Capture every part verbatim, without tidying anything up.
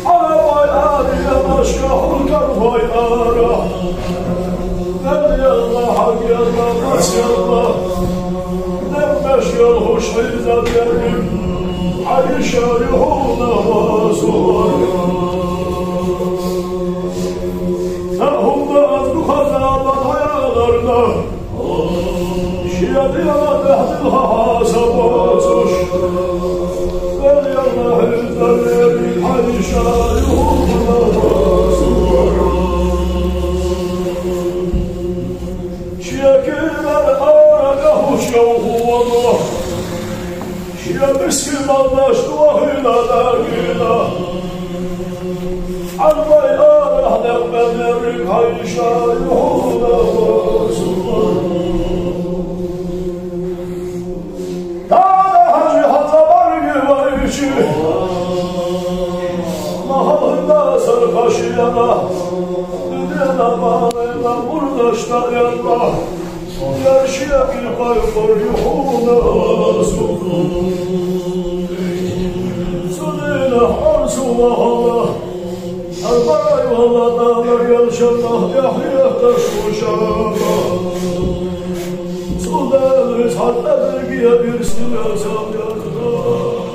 Ӏарбой арахьа, машкахьа кархой арахьа, Далла, Ялла, хьагъ Ялла, бац Ялла, дербеш йолхаш хьийза берриг Ӏайша юхь хьона вазур. Цхьа хӀама аз духьала бахьа яларна, ший дегӀа тӀехьа дилха хьаса боацаш, Далла, Ялла, хьийза берриг Ӏайша юхь хьона вазур. Ший кӀира ара кахьуш йовхо вано, ший мискин малдаш тохийна дагийна, Ӏарбой арахьа дакъа берриг Ӏайша юхь хьона вазур. Дала хьажа хьа цӀа бӀаргавайча, ма хала хиннад сархаш яла, дунен а, бала а, мурдаш а, Ялла, ер ший кӀира пайхамар юхь хьона вазур. Цу дийнахьа Ӏарсу вахалла, Ӏарбой валла, Дала ялшанах тӀехьа хеташ хул шоана. Цу Дала веза хьа тӀадига я ирсина цхьа мехка.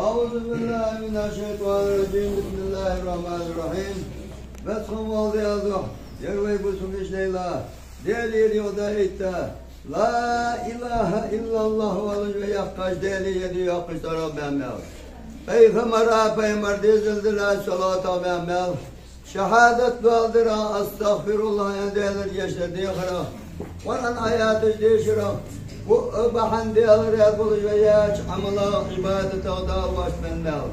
أعوذ بالله من الشيطان الرجيم. بسم الله الرحمن الرحيم. Бесхан вола Даьла духьа, ер вай бусалба дешаш лайла, Даьлагара юха а итта, لا إله إلا الله оалаш вай яьккхача, Даьлагара юха а йоаккхаш тӀаргӀа баьнна мел, пайхамара, пайхамара дезалдала салоатах баьнна мел, шахӀадат доаладара, أستغفر الله аьнна, Даьлагара гешт дар дехара, Къуръан аяташ дешара, бу-, бахьан Даьла раьза болаш вай яьча Ӏамалах, Ӏибадатах Дала воастабаьнна мел,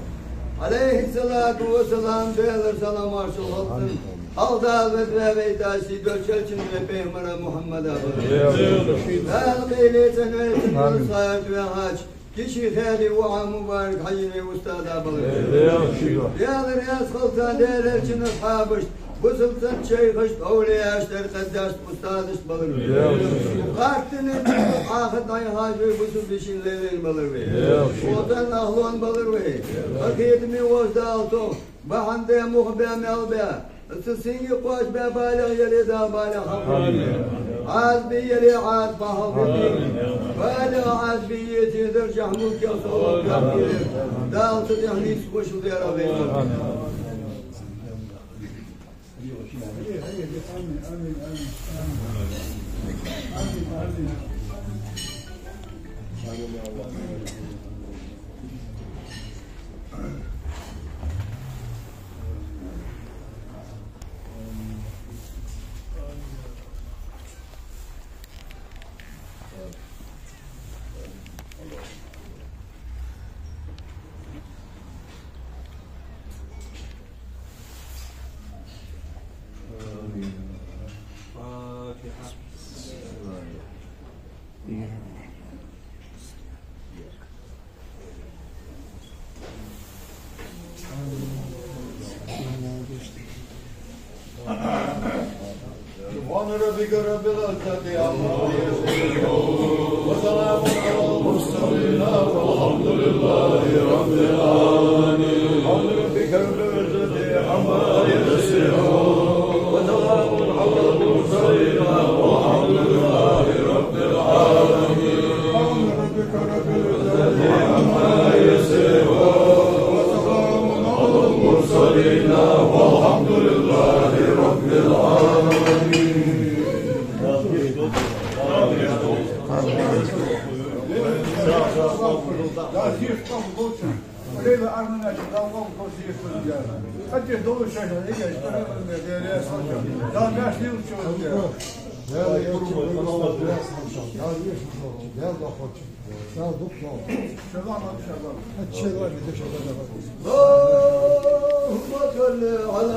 عليه الصلاة والسلام, Даьлагара салам-моаршал хилда цунна, хьалха Дала веза ваь вайташ сий доацача элчано, вай пайхамара Мухьаммада балар. Дала къайле цӀенвойла цун Даьла сагӀийрда ваьхача, Киши Хели ва Ӏа Мубарак Хьажий вай устаза балар. Даьла раьза хилда царна, Даьла элчан асхьабашта, бусалба шайхашта, овлияашта, тӀарикъатдешта, устазашта балар вай. Гаттане Ӏохайна дӀаяхача вай бусалба дешаш лелаенна балар вай. Укх цӀен ахлон балар вай. Къахетаме вола Дала тхох бахьан де, мух бе, мел бе, цу синге кхоачаш бе балех яле, Дала балех хьалхаве. Ӏазапе яле, Ӏазапах хьалхаве. Балех Ӏазапе еце, даржах, мулках совгӀат хьалхаве. Дала цу тӀехьа нийсхо шул дера вай. سبحان ربك رب العزة عما يصفون، وسلام على المرسلين، والحمد لله رب العالمين. سبحان ربك رب العزة عما يصفون، وسلام على المرسلين، والحمد لله رب العالمين. سبحان ربك رب العزة عما يصفون، وسلام على المرسلين، والحمد لله رب العالمين. اللهم صل على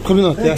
Кабинет, я.